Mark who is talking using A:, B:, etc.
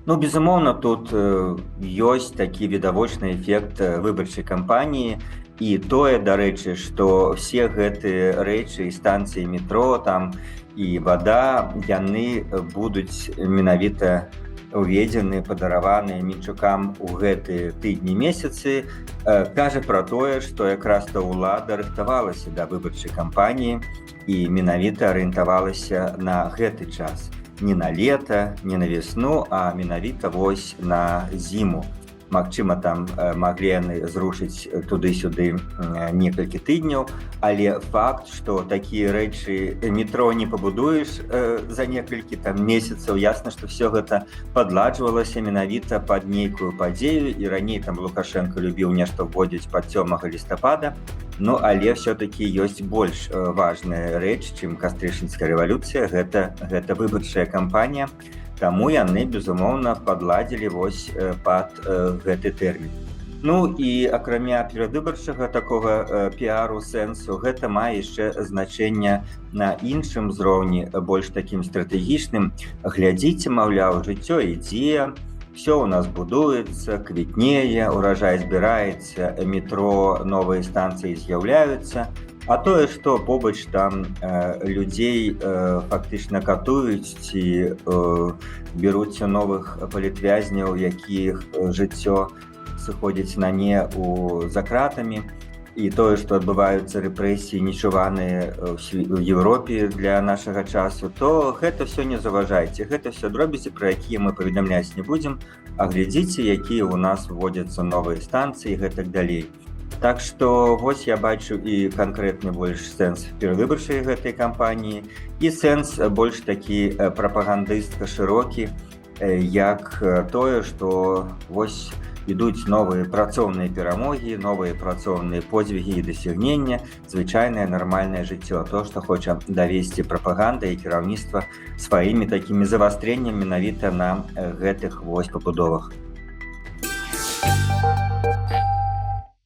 A: Ну, безумоўна, тут ёсць такі відавочны эфект выбарчай кампаніі, і тое, дарэчы, што все гэтыя рэчы, і станцыі метро там, і вада, яны будуць менавіта уведзены, падараваныя мінчукам у гэты тыдні, месяцы, кажа пра тое, што якраз то ўлада рыхтавалася да выбарчай кампаніі і менавіта арыентавалася на гэты час, не на лета, не на весну, а менавіта вось на зіму. Магчыма, там маглі яны зрушыць туды-сюды некалькі тыдняў, але факт, што такія рэчы, метро не пабудуеш за некалькі там месяцаў. Ясна, што все гэта падладжвалася менавіта пад нейкую падзею, і раней там Лукашенко любіў нешта вводзіць пад 7 лістапада. Ну, але все-таки ёсць больш важная рэч, чым Кастрычніцкая рэвалюцыя, гэта выбарчая кампанія. Таму яны, безумоўна, падладзілі вось пад гэты тэрмін. Ну і акрамя перадвыбарчага такога піару сэнсу, гэта мае яшчэ значэнне на іншым узроўні, больш такім стратэгічным. Глядзіце, маўляў, жыццё ідзе, все у нас будуецца, квітнее, уражай збіраецца, метро, новыя станцыі з'яўляюцца. А тое, што побач там людзей фактычна катуюць ці беруць новых палітвязняў, якіх жыццё сыходзіць на не у за кратамі, і тое, што адбываюцца рэпрэсіі, нечуваныя ў Еўропе для нашага часу, то гэта все не заўважайце, гэта все дробязі, пра якія мы паведамляць не будзем, а глядзіце, якія ў нас вводзяцца новыя станцыі і гэтак далей. Так што вось я бачу і канкрэтны больш сэнс перавыбарчай гэтай кампаніі, і сэнс больш такі прапагандыстка шырокі, як тое, што вось ідуць новыя працоўныя перамогі, новыя працоўныя подзвігі і дасягнення, звычайнае нармальнае жыццё, то, што хоча давесці прапаганда і кіраўніцтва сваімі такімі завастрэннямі менавіта на гэтых вось пабудовах.